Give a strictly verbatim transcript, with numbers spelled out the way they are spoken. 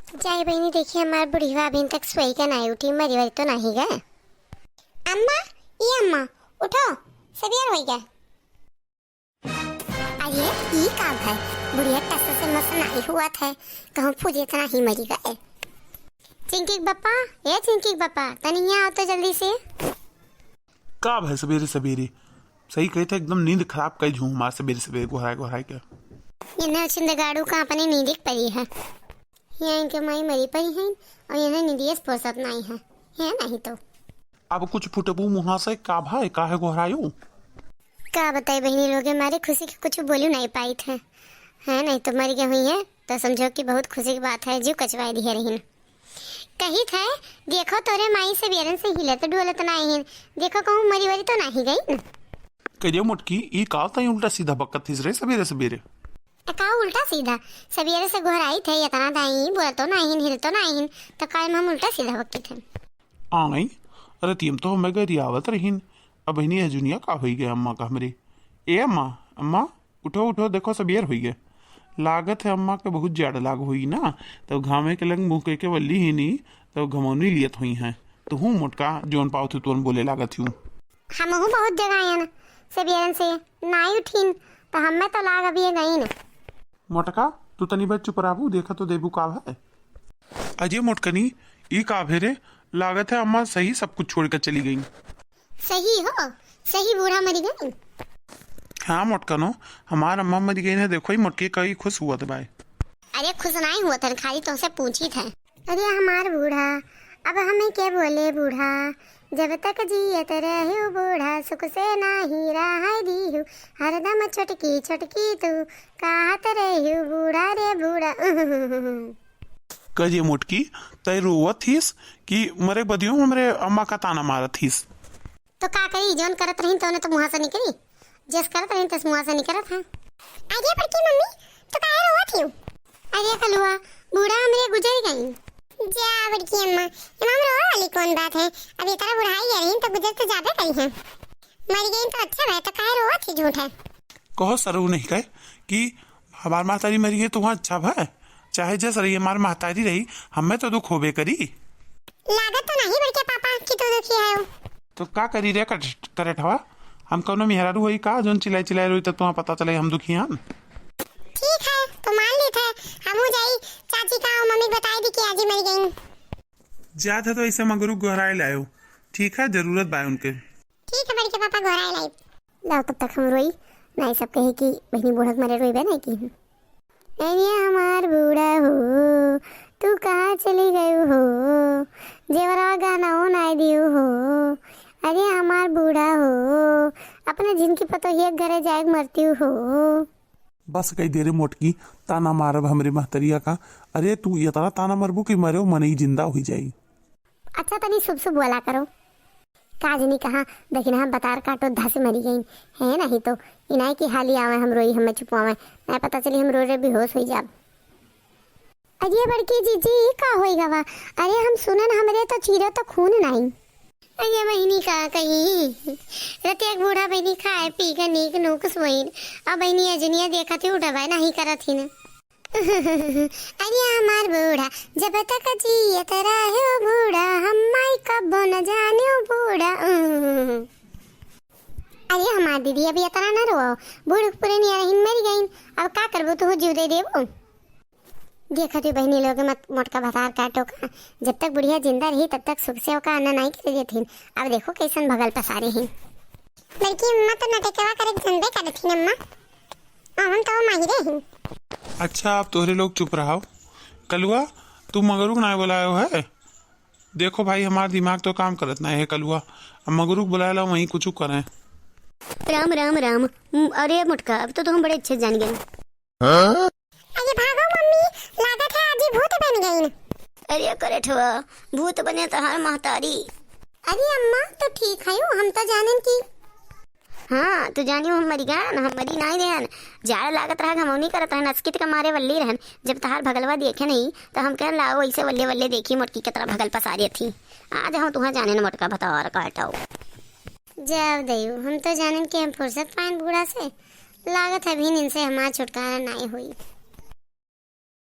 जाए बहिनी, देखी हमार बुढ़िया अभी तक सोई के नाहीं उठी, मरी वरी तो नाहीं गए। अम्मा, ई अम्मा, उठो, सबेर होई गए। अरे, ई का भय? बुढ़िया टस से मस नाहीं हुआ था, कहूँ फुजे तना ही मरी गए। चिंकी के बप्पा, ए चिंकी के बप्पा, तनी यहाँ आओ तो जल्दी से। का भय सबेरे सबेरे? सही कही थे, एकदम नींद खराब कई झूम मार सबेरे सबेरे गोहराए गोहराए के। इन्हें छिंदगाड़ू का अपनी नींद के परी है। यहाँ इनके माई मरी परी हैं और इन्हें नींदिये से फुर्सत नाहीं है, है नाहीं तो। अब कुछ फुटबू मुहा से का भय, काहे गोहरायू? का बताई बहिनी लोगे, मारे खुशी के कुछ बोलू नाहीं पाई थे, है नाहीं तो मर गए हुई है तो समझो कि बहुत खुशी की बात है, जीव कचवाए दिए रहीन। कही थे, देखो तोरे माई सबेरन से हिलत डुलत नाहीं हिन, देखो कहूँ मरी वरी तो नाहीं गई न। कहिए मोटकी, ई का ताई उल्टा सीधा बकत हिस रे सबेरे सबेरे? ए, का उल्टा सीधा? सबेरे से गोहराई थे, इतना दाई बोलतो नाहीं हिन, हिलतो नाहीं हिन, तो काहे में हम उल्टा सीधा बकी थे? आई, अरे तीम तो हमें गरियावत रहीन। अब बहिनी, ए जुनिया का होई गए अम्मा का हमरे? ए अम्मा, अम्मा, उठो, उठो, देखो सबेर होई गए। लागत है अम्मा के बहुत जाड़ लाग होई ना, तब घामे के लंग मुँह के, के वल्ली ही नी, तब घमौनी लियत हुई हैं। तो हूँ मोटका, जोन पावत हूँ तोन बोले लागत हूँ। हमहू बहुत जगायन सबेरन से, नाई उठीन, तो हमें तो लाग अभी गई न। मोटका, तू तनी भर चुप रहबू, देखा तो देबू का है। अजय मोटकनी, ई का भेरे? लागत है अम्मा सही सब कुछ छोड़ के चली गई। सही हो, सही बूढ़ा मरी गई। हाँ मोटकनो, हमार अम्मा मरी गई ना, देखो ही मोटकी कई खुश हुआ था भाई। अरे खुश नाहीं हुआ था, खाली तुमसे पूछी था। अरे हमार बूढ़ा, अब हमें क्या बोले बूढ़ा, जब तक जियत रह्यू बूढ़ा, सुख से नाहीं रहै दीहू, हरदम छोटकी छोटकी तू कहत रह्यू बूढ़ा रे बूढ़ा। कहिए मोटकी, तै रोवत हिस कि मरे बदियो हमरे अम्मा का ताना मारत हिस? तो का करी, जौन करत रही तौने तो मुँहा से निकली, जस करत रही तस मुँहा से निकलत है। अरे बड़की मम्मी, तो काहे रोवत हियो? अरे कलुआ, बूढ़ा हमरे गुजर गई। जा बड़की अम्मा, एमा हम रोवे वाली कौन बात है? अब इतना बुढ़ाई गई रही तो गुजर तो जाबे करी है। मरी गई तो अच्छा भय, तो काहे रोवत ही झूठ है? कहो सरऊ नहीं कहे कि हमार महतारी मरी गई तो वहाँ अच्छा भय, चाहे जस रही हमार महतारी रही, हमें तो दुख होबे करी। लागत तो नहीं बड़के पापा कि तू दुखी है हो। तो का करी रे कट-, करेठवा, हम कौनो मेहरारू होई का जौन चिल्लाई चिल्लाई रोई तब तुम्हारा पता चले हम दुखी हन? ठीक है, तो मान ली थे, हमहू जाई चाची का और मम्मी के बताई दी कि आजी मरी गई। जात है तो ऐसे मगरू गोहराए लायो, ठीक है, जरूरत बा उनके। ठीक है बड़के पापा, गोहराए लाई। लाओ तब तक हम रोई, नाई सब कहे कि बहिनी बूढ़ा के मारे रोइबे नाई की। अरे हमार बूढ़ा हो, तू कहाँ चली गयू हो? जेवरा गहना हो नाई दियू हो। अरे हमार बूढ़ा हो, अपने जिनकी पतोहिया के घरे जाए के मरती हो। बस कई दे रे मोटकी, ताना मारब हमरे महतरिया का। अरे तू इतना ताना मरबू कि मरे मनई जिंदा हुई जाई। अच्छा तनी शुभ शुभ बोला करो। का जनी कहाँ दखिनहा बतार काटो धासे मरी गई है, नहीं तो इनाई की हाली आवे हम रोई, हमें चुपवावे, नहीं पता चली हम रो रे बेहोश हुई जाब। अरे बड़की जीजी, ई का होई गवा? अरे हम सुनन हमरे तो चीरो तो खून नाई। अरे बहिनी का कही, रतिया के बूढ़ा बहिनी खाए पी के नीक नूक सोइन, अब बहिनी अजनिया देखत ही उठबे नहीं करत ही न। अरे हमार बूढ़ा, जब तक जियत रहे बूढ़ा, हम माई कब्बो न जाने बूढ़ा। अरे हमार दीदी, अभी इतना न रो, बूढ़ पुरनिया रहीन मर गईन, अब का करबो, तू जीव दे देबो? देखत ही बहिनी लोग मत मोटका भतार काटो का, जब तक बुढ़िया जिंदा रही तब तक सुख से ओका आना नहीं करे देथिन। अब देखो कैसन भगल पसारे ही। बड़की अम्मा तो नटकवा करे के जानबे करत ही अम्मा। अहम तो माहिरे ही। अच्छा, आप तोहरे लोग चुप रहो। कलुआ, तू मगरू के नाय बुलायो है? देखो भाई, हमार दिमाग तो काम करत नाय है कलुआ। अब मगरू के बुलाए ला, वहीं कुछ करें। राम, राम, राम। हम्म, अरे मोटका, अब तो, तो हम बड़े अच्छे जान गए। अरे भागो मम्मी, लागत है आज ही भूत बन गई। अरे करेठवा, भूत बने तहार महतारी। अरे अम्मा, तो ठीक है, हम तो जानन की हाँ, तू जानियो हम मरी गए न, हम मरी नाई रहन। जाड़ लागत रहा, घमौनी करत रहन, असकित के मारे वल्ली रहन। जब तहार भगलवा देखे नहीं, तो हम कहन लाओ ऐसे वल्ले वल्ले देखी मोटकी के तरह भगल पसारी थी। आज हम तुहा जाने न मोटका भतार काटो। जाओ दयू, हम तो जानन कि हम फुर्सत पाएन बूढ़ा से। लागत है अभी इनसे हमार छुटकारा नाई हुई।